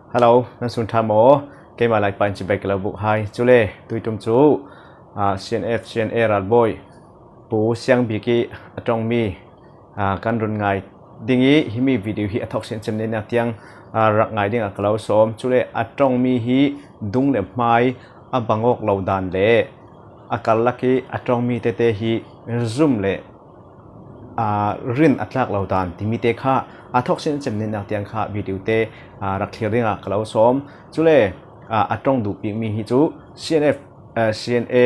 Hello, nan sun ṭha maw? Keimah Laipa in chibai ka lo buk hai. Cule, tuitum cu CNF CNA ralbawi Pu Siang Bik i a tongmi kan run ngai ding i himi video hi a thok sin cem ne nak tiang rak ngai ding ah ka lo sawm. Cule a tongmi hi dung le hmai a bangawk lo dan le a karlak i a tongmi tete hi zum le rin a tlak lo dan timi te kha a thok sin cem ne nak tiang kha video te rak thlir ding ah ka lo sawm. Cule a tong duh bikmi hi cu CNF CNA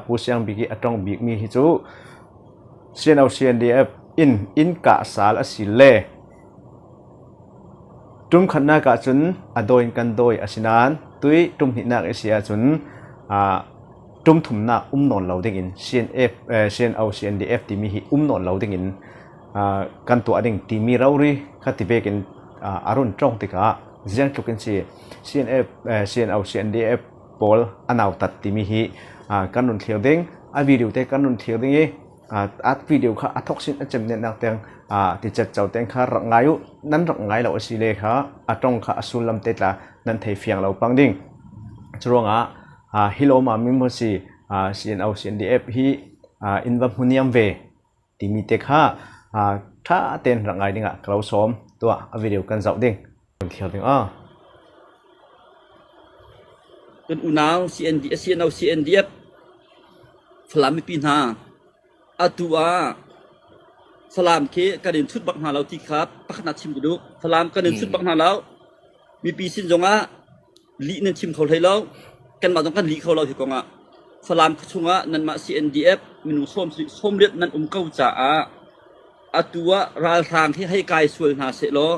Pu Siang Bik i a tong bikmi hi cu CNO CNDF in inn kah sal a si le tum khatnak ah cun a dawi in kan dawi asinain tui tum hnihnak i si ahcun tum thumnak um nawn lo ding in CNF CNO CNDF timi hi um nawn lo ding in kan tuah ding timi rori kha ti bek in a run tong tikah ziang tluk in si CNF CNO CNDF pawl a nautat timi hi kan run thlir ding a video te kan run thlir ding i a video kha a thok sin a cem nak tiang ti chet cho teng kha rak ngai u nan rak ngai lo asi le kha a tong kha a sullam te tla nan thei fiang lo pang ding curuangah hilo ma mi mo si CNO CNDF hi in va hmuniam ve timi te kha tha ten rak ngai dingah ka lo sawm tuah a video kan zoh ding thial ding a Kan unau CND CNO CNDF Falam mipi hna atu ah Falam khi kan in chut bak hna lo ti kha pakhat chim ka duh. Falam kan in chut bak hna lo. Mipi sin zongah lih nan chim kho hlei lo. Kanmah zong kan lih kho lo hi kongah. Falam khuachung ah nanmah CNDF minung sawmriat nan um ko caah atu ah ralhrang hi hei kai sual hna sehlaw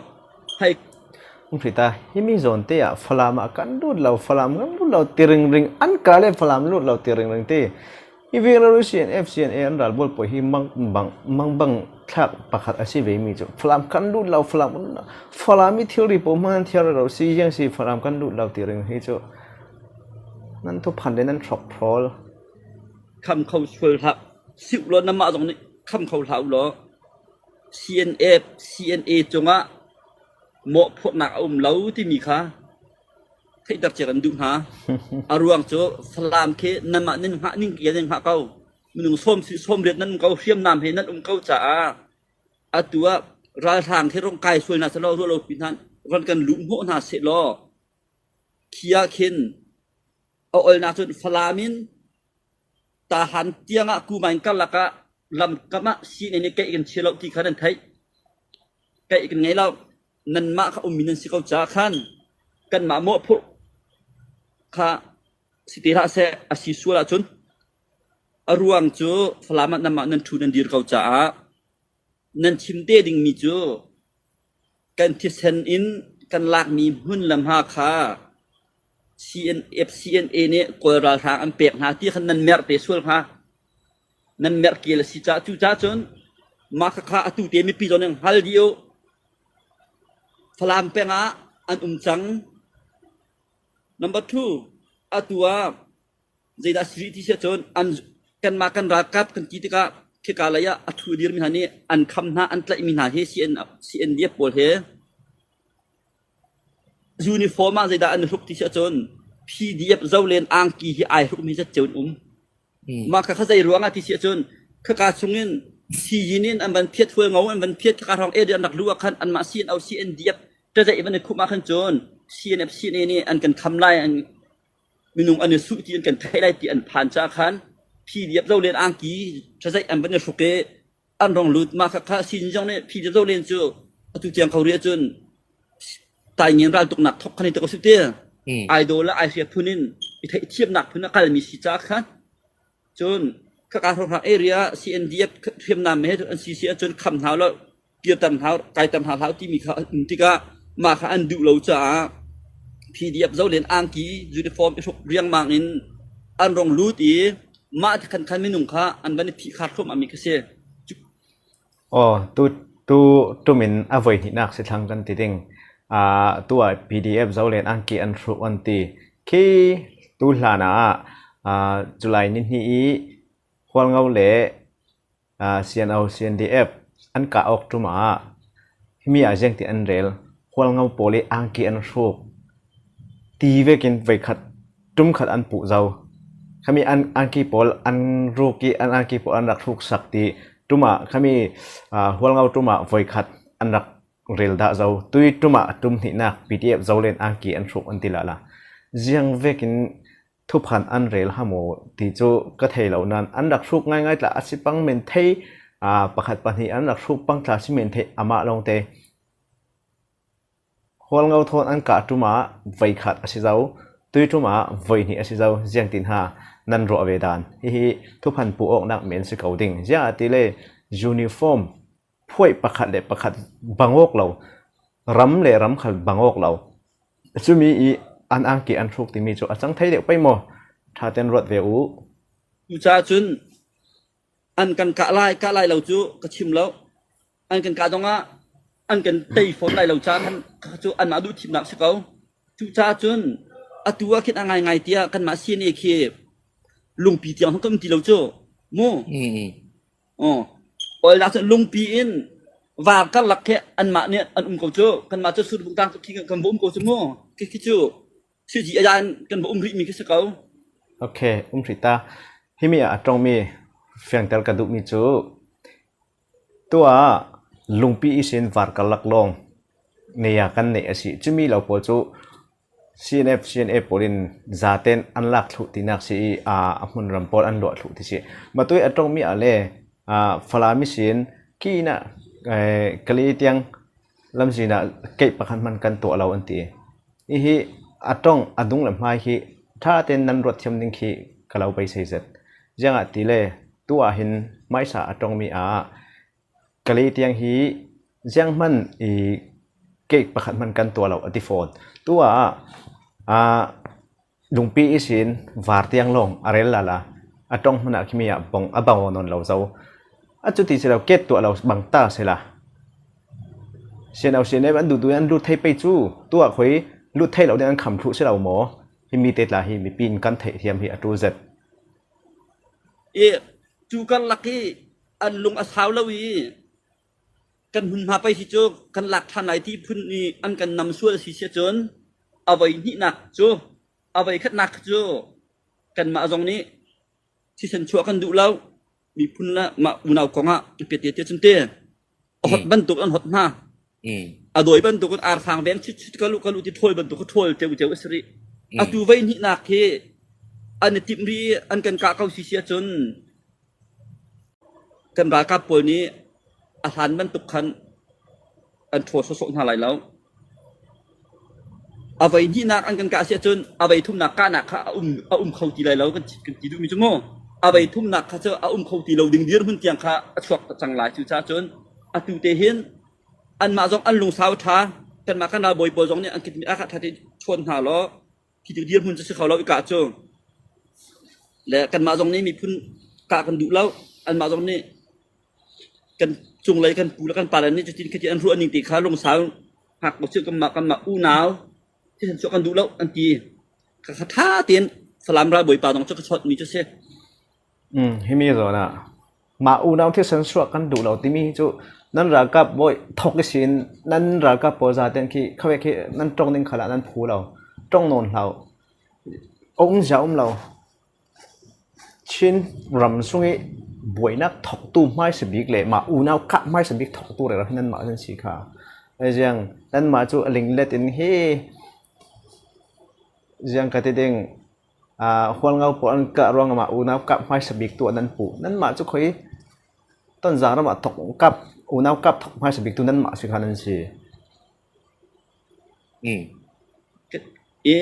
hei Hrita himi zawn te ah Falam ah kan lut lo Falam kan lut lo ti ringring an ka le Falam lut lo ti ringring ti hi veng CNF CNA an ral bawl pawl hi mang bang mang bang thlak pakhat a si ve mi cu Falam kan lut lo Falam Falam i thilri pawl hmang thiar lo si yang si Falam kan lut lo ti ring hi cu nan thu phan le nan throk thawl kham kho sual hlah siu law namah zong nih kham kho hlah u law CNF CNA cungah mawhphurhnak a um lo timi kha theihter cia kan duh hna. A ruang cu Falam khi nanmah nan hngah ning ke nan hngah ko. Minung sawm sawmriat nan um ko, hriamnam he nan um ko caah atu ah ralhrang khi rong kai sual hna selaw ruah lo pi hna ron kan luh hnawh hna sehlaw khi ah khin a olnak cun Falam in Tahan tiangah Kumain karlak ah lamkam ah sii nih keih kan chia lo ti kha nan theih. Keih kan ngei lo. Nanmah kha ummi nan si ko caah khan kanmah mawhphurh kha si te hlah seh a si sual ahcun a ruang cu Falam ah nanmah nan ṭhu nan dir ko caah nan chim te dingmi cu kan thisen in kan lakmi hmun le hma kha CNF CNA nih Kawl ralhrang an pek hna ti khan nan merh te sual hnga. Nan merh kel a si caah cucaah cun mah khakha atu te mipi zong nih hngal dih u. Falam peng ah an um cang. Number 2 atu ah zeidah si rih ti si ahcun an kanmah kan ralkap kan ti tikah khika lei ah a ṭhu dirmi hna nih an kham hna an tlaihmi hna hi CN, CNDF pawl he Uniform ah zeidah an i hruk ti si ahcun PDF zolen angki hi ai hrukmi zatceo an um. Mah kha zei ruang ah ti si ahcun khaka chungin siyin in an van phiat hualngo an van phiat khaka hrawng area an rak luh ah khan anmah CNO CNDF ṭazeih van i khumh ah khan cun CNF CNA nih an kan kham lai an minung an i suh ti an kan theih lai ti an phan caah khan PDF zolen angki ṭazeih an van i hruk i an rong lut mah khakha sin zong nih phi zo len cu atu tiang kho ri ahcun taingen raltuknak thok khan i te ko te idol le ai hria phun in i theih thiamnak phun a kalmi si ca khan cun khaka hrawng area CNDF hriamnam he an si si ahcun kham hna lo kirter hna kaiter hna hlah timi kha um tikah mah kha an duh lo caah PDF zolen angki uniform i hruk riangmang in an rong lut i mah ti khan khan minung kha an van i phihkhar thluahmah mi kha si. Aw, tu tu tumin a voi hnihnak si thlang kan ti ding. Tu ah PDF zolen angki an hruk an ti. Khi tu hlan ah July ni hnih i Hualngo le CNO CNDF an kah awk ṭum ah himi ah ziang ti an rel. Hualngo pawl i angki an hruk. Ti vekin voikhat ṭumkhat an puh zau. Khami an angki pawl an ruk i an angki pawl an rak hruk sak ti ṭum ah khami Hualngo ṭum ah voikhat an rak rel dah zo. Tui ṭum ah ṭum hnihnak PDF zolen angki an hruk an ti la la. Ziang vekin thuphan an rel ha maw ti cu ka thei lo nain an rak hruk ngaingai tla a si pang men thei pakhat pahnih an rak hruk pang tla si men thei amah lawngte Hualngo thawn an kah ṭum ah voikhat a si zau, tui ṭum ah voihnih a si zau, ziang ti hna nan ruah ve dan. Hihi thuphan puh awknak men si ko ding. Ziah ah ti le uniform phuaih pakhat le pakhat bang awk lo, ram le ram khal bang awk lo. Cumi i an angki an hruk timi cu a cang thei deuh pei maw? Ṭha ten ruat ve u. Cucaah cun an kan kah lai kah lai lo cu ka chim lo. An kan kah zongah an kan tei fawn lai lo caah khan cu anmah duh thimnak si ko. Cucaah cun atu ah khin a ngaingai tiah kanmah CNA khi lungpi tiang kan um ti lo cu mu. Aw. Oil ah cun lungpi in var karlak khi anmah nih an um ko cu. Kanmah cu surbung tlang khi kan va um ko cu mu. Khi khi cu siji a in kan va um rihmi khi si ko. Okay, um hrih ta. Himi ah a tongmi fiangter ka duhmi cu Tuah lungpi isin var karlak lawng nei ah kan neih a si. Cumi lo pawl cu CNF, CNA pawl in zaten an lak thluh tinak si i a hmunram pawl an luah thluh ti si. Matui a tongmi ah le Falam isin ki na Kali tiang lamzin ah keih pakhat hmanh kan tuah lo an ti. Hihi a tong a dung le hmai hi ṭha tein nan ruat thiam ding khi ka lo beisei zet. Ziangah ti le tu ah hin hmaisa a tongmi ah Kalay tiang hi ziang hmanh i cake pakhat hmanh kan tuah lo a ti fawn. Tu ah Lungpi isin var tiang lawng a rel la la. A tong hmanh ah khimi ah bong a bang nawn lo zo. A cuti si lo ket tuah lo bang ta si la. Sian sian an duh tu an lut thei pei cu tuah khoi lut thei lo ding an kham thlu si lo maw? Hi mi te tla hi mipi in kan theih thiam hi a tu zet. I cu karlak i an lung a sau lo i kan hmunhma pei hi cu kan lak ṭhan lai ti phun i an kan nam sual a si si ahcun a voi hnihnak cu a voi khatnak cu kanmah zong nih thisen chuah kan duh lo miphun le mah unau kong ah pete te cun te a hot bantuk an hot hna a dawi bantuk in arfang veng chit chit kalu kalu ti ṭhawl bantuk ṭhawl teu teu a si rih atu voi hnihnak hi an i timh rih an kan kah ko si si ahcun Kan ralkap pawl nih a hlan bantuk khan an ṭhaw sawsawh hna lai lo. A voi hnihnak an kan kah si ahcun a voi thumnak kahnak kha a um, a um kho ti lai lo kan, kan ti duhmi cu mu. A voi thumnak kha cu a um kho ti lo ding dirhmun tiang kha a chuak cang lai. Cucaah cun atu te hin anmah zong an lungsau ṭha. Kanmah kan ralbawi pawl zong nih an kit a kha ṭha te chawn hna law Khi ti dirhmun cu si kho lo i kah cu. Le kanmah zong nih miphun kah kan duh lo. Anmah zong nih kan cunglei kan pu le kan pale nih cutin khati an ruah ning ti kha lungsau hngak usih kanmah kanmah unau thisen chuah kan duh lo an ti. Kha tha tein Falam ralbawi pa zong cu ka chawt mi cu si. Himi zawn ah mah unau thisen suah kan duh lo timi hi cu nan ralkap bawi thok i sin nan ralkap pawl zaten khi khawe khi nan tong ding khala nan phu lo tong nawn hlau um zia um lo Chin ram sung i buainak thoktu hmaisa bik le mah unau kah hmaisa bik thoktu re nan mah nan si kha ziang nan mah cu a linglet in hi ziang ka ti ding Hualngo pawl an kah ruangah mah unau kap hmaisa bik tu ah nan puh. Nanmah cu khoi Tonzang ram ah thok kap unau kap thok hmaisa bik tu nanmah si kha nan si. I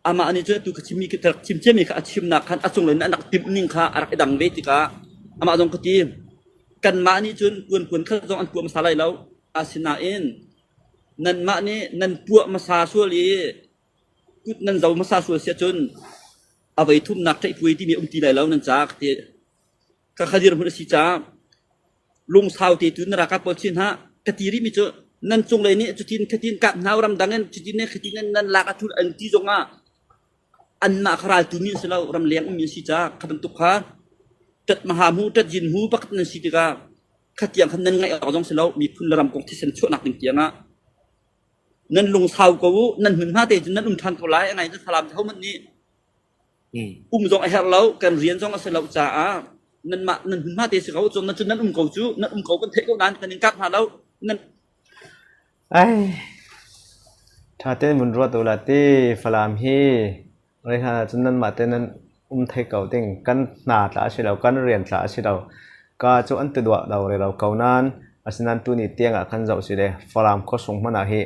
amah nih cun atu ka chimmi ka rak chim ciami kha a chimnak khan a cunglei in an rak timh ning kha a rak i dang ve tikah amah zong ka ti kanmah nih cun kuan khat zong an puah hmasa lai lo asinain nanmah nih nan puah hmasa sual i Kut nan zo hmasa sual si ahcun a voi thumnak ṭaihpuai timi a um ti lai lo nan caah ka ti. Ka kha dirhmun a si caah lungsau te tu na ralkap pawl chin hna ka ti rihmi cu nan cunglei nih cutin khatin kap hna ramdang in cutin ne khatin nan nan lak a ṭul an ti zongah anmah kha raltu mi an si lo ramleng ummi an si caah kha bantuk kha ṭat maha mu ṭat yin mu pakhat nan si tikah khatiang khan nan ngaih awk zong si lo miphun le ram kong thisen chuahnak ding tiangah. Nan lungsau ko u, nan hmunhma te cun nan um ṭhan ko lai. A ngai cu Falam hohmanh nih um zong a herh lo, kan rian zong a si lo caah nanmah nan hmunhma te si ko cun nan cun nan um ko cu, nan um ko kan theih ko nain kan in kap hna lo. Nan Ai, ṭha tein vun ruat u la ti Falam hi rei hlan ahcun nanmah te nan um thei ko ding. Kan hna tla a si lo, kan rian tla a si lo. Ka cu an ti duah lo rero ko nain asinain tuni tiang ah kan zoh si le Falam khuasung hmanh ah hi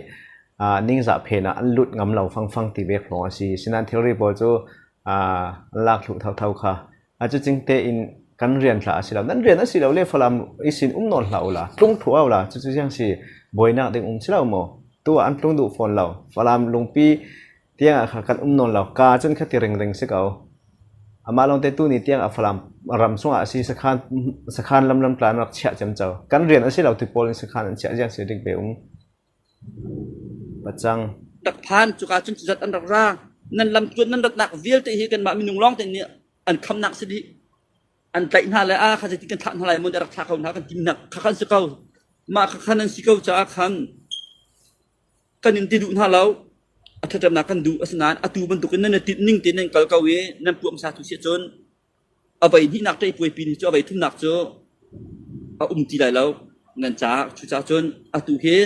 ningzah phen ah an lut ngam lo fangfang ti vek lawng a si. Sinain thilri pawl cu an lak thlu thotho kha. A cu cing tein kan rian thla a si lo. Nan rian a si lo le Falam i sin um nawn hlah ula, tlung thu au la. Cucu siang si buainak ding um si lo maw? Tu ah an tlung duh fawn lo. Falam lungpi tiang ah kha kan um nawn lo. Ka cun kha ti ringring si ko. Amah lawng te tu ni tiang ah Falam ram chungah a si sakhan sakhan lam lam tla an rak chiah cem co. Kan rian a si lo ti pawl in sakhan an chiah ziang si dik be um. Pacang. Rak phan cuka cun cuzat an rak ra. Nan lam tluan nan ratnak vialte hi kanmah minung lawng te nih an khamnak si dih. An tlaih hna le a kha zeitin kan thlah hna lai mun rak thlah ko hna kan timnak kha khan si ko. Mah kha khan an si ko caah khan kan in ti duh hna lo. A ṭhaṭemnak kan duh asinain atu bantukin nan i tinh ning tein nan kal ko i nan puah hmasa tu si ahcun A voi hnihnak ṭeipuaipi ni cu a voi thumnak cu a um ti lai lo nan caah. Cucaah cun atu hi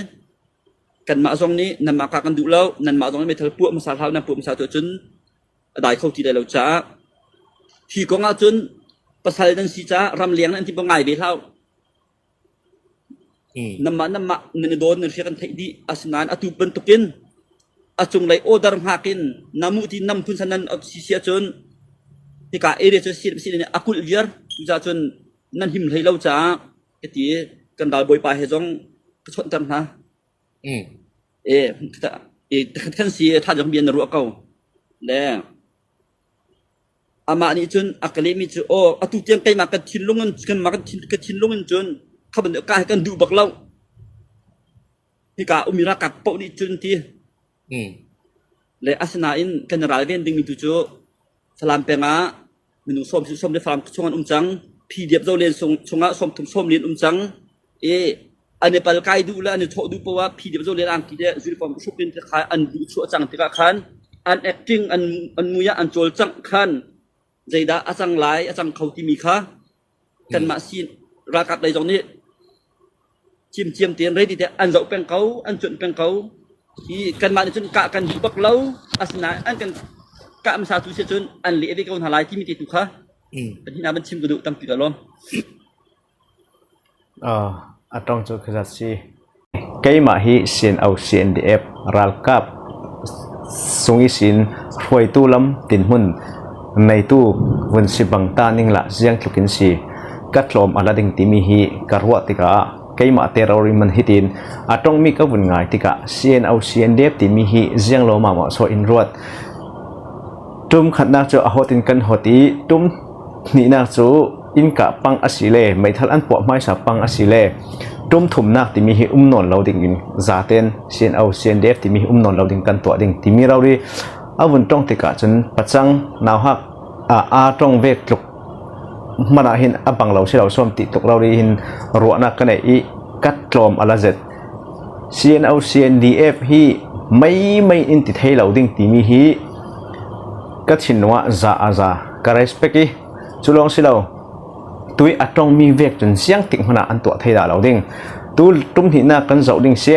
kanmah zong nih nanmah kah kan duh lo, nanmah zong nih meithal puah hmasa hlah u, nan puah hmasa tu ahcun a dai kho ti lai lo caah hi kong ah cun pasal nan si caah ramleng nan ti ngai ve hlah u. Nanmah nanmah nan i dawn nan hria kan theih dih. Asinain atu bantukin a cunglei order hngak in namu ti nam phun san nan si si ahcun hika area cu si si a kulh viar. Cucaah cun nan him hlei lo caah ka ti i kan ralbawipa he zong ka chawnhter hna. E, kan si tha zong bia na ruah ko. Le Amah nih cun a ka lehmi cu, "Aw, atu tiang keimah kan thinlung in kanmah kan thin ka thinlung in cun kha bantuk ka hi kan duh bak lo. Hika ummi ralkap paoh nih cun ti. Le asinain kan i ralven dingmi tu cu Falam peng ah minung sawm sawm le Falam chung an um cang. PDF Zolen chungah sawmthum sawmli an um cang. I an i pal kai duh le an i thawh duh poah ah PDF Zolen angki le uniform hruk in kha an duh chuah cang tikah khan an acting an an mui ah an cawlcangh khan zeidah a cang lai a cang kho timi kha kanmah sin ralkap lei zong nih cimciam tein ready te an zoh peng ko an cuanh peng ko hi kanmah nih cun kah kan duh bak lo asinain an kan kah hmasa tu si cun an leh ve ko hna lai timi te tu kha hi hna ban chim ka duh tampi ka lawm. A tong cu khazat si. Keimah hi CNO CNDF ralkap sung i sin hruaitu lam tinhmun neitu vun si bang ta ning la ziang tluk in si ka tlawm a la ding timi hi ka ruah tikah keimah te rori man hitin a tongmi ka vun ngai tikah CNO CNDF timi hi ziang lo ma ma so in ruat tum khatnak cu a hot in kan hot i tum hnihnak cu innka pang a si le meithal an puah hmaisa pang a si le tum thumnak timi hi um nawn lo ding in zaten CNO CNDF timi hi um nawn lo ding kan tuah ding timi rori a vun tong tikah cun pacang nauhak a a tong ve tluk hmanh ah hin a bang lo si lo som ti tluk rori hin ruahnak ka nei i kat tlawm ala zet CNO CNDF hi mei mei in ti thei lo ding timi hi ka thinlung ah za a za ka respect i cu lawng si lo tui a tongmi vek cun siang tik hmanh ah an tuah thei dah lo ding tu tum hnihnak kan zoh ding si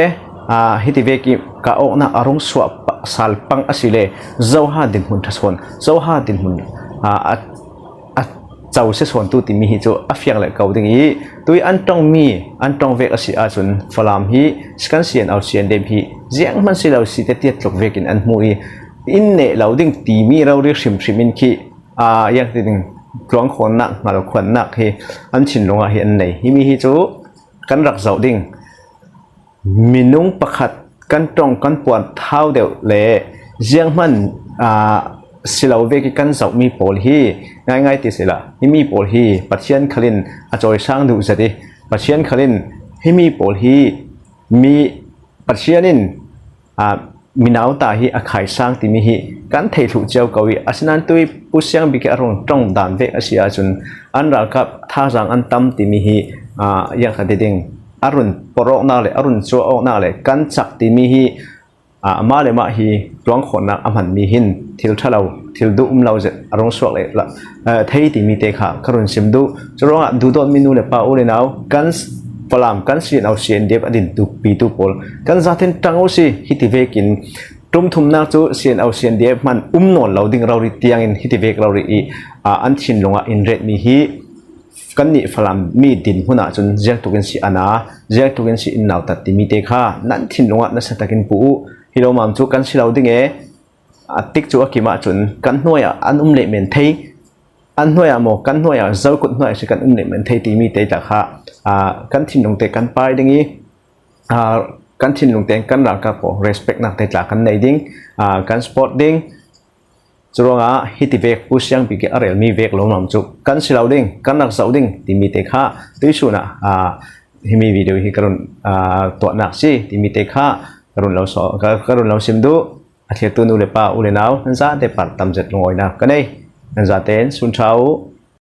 a hiti vek i ka awknak a rung suah sal pang a si le zoha dinhmun ṭhasawn zoha dinhmun a a co se sawn tu timi hi cu a fiang le ko ding i tui an tongmi an tong vek a si ahcun Falam hi kan sian au sian dem hi ziang hmanh si lo si te tiat tluk vek in an hmu i inn ne lo ding timi rori hrimhrim in khi a yang ti ding tluang khawnnak hngal khuannak hi an thinlung ah hi an nei hi mi hi cu kan rak zoh ding minung pakhat kan tong kan puan thau deuh le ziang hman silo ve ki kan zoh mi pawl hi ngai ngai ti sila hi mi pawl hi Pathian khalin a cawisang duh zat i Pathian khalin hi mi pawl hi mi Pathian in Minau ta hi a khaisang timi hi kan thei thlu cio ko i asinain tui Pu Siang Bik a rung tong dan ve a si ahcun an ralkap thazaang an tam timi hi yang kha ding a run poroknak le a run cuah awknak le kan cak timi hi Amah le mah hi tluang khawhnak a hmanmi hin thil ṭhalo, thil duh um lo zet a rung suak le thei timi te kha ka run sim duh. Curuangah duhdawtmi nu le pa u le nau kan Falam kan CNO CNDF a din tu pitu pawl kan zaten ṭang u si hi ti vekin tum thumnak cu CNO CNDF hman um nawn lo ding rori tiangin hi ti vek rori i an thinlung ah in retmi hi Kannih Falam mi dinhmun ahcun ziangtuk in si ana, ziangtuk in si in nautat timi te kha nan thinlung ah nasa takin pu u. Hi lawmam cu kan si lo ding e. A tik cu a kim ahcun kan hnuai ah an um leh men thei. An hnuai ah maw kan hnuai ah zokut hnuai si kan um leh men thei timi te tla kha kan thinlung te kan pai ding i kan thinlung tein kan ralkap pawl respect nak te tla kan nei ding, kan support ding. Curuangah hiti vek Pu Siang Bik i a relmi vek lawmlam cu kan si lo ding, kan rak zoh ding timi te kha tuisun ah himi video hi ka run tuahnak si timi te kha ka run lo so ka run lo sim duh. A thirtu nu le pa u le nau nan za te par tam zet lungawinak ka nei. Nan za tein sun tha u.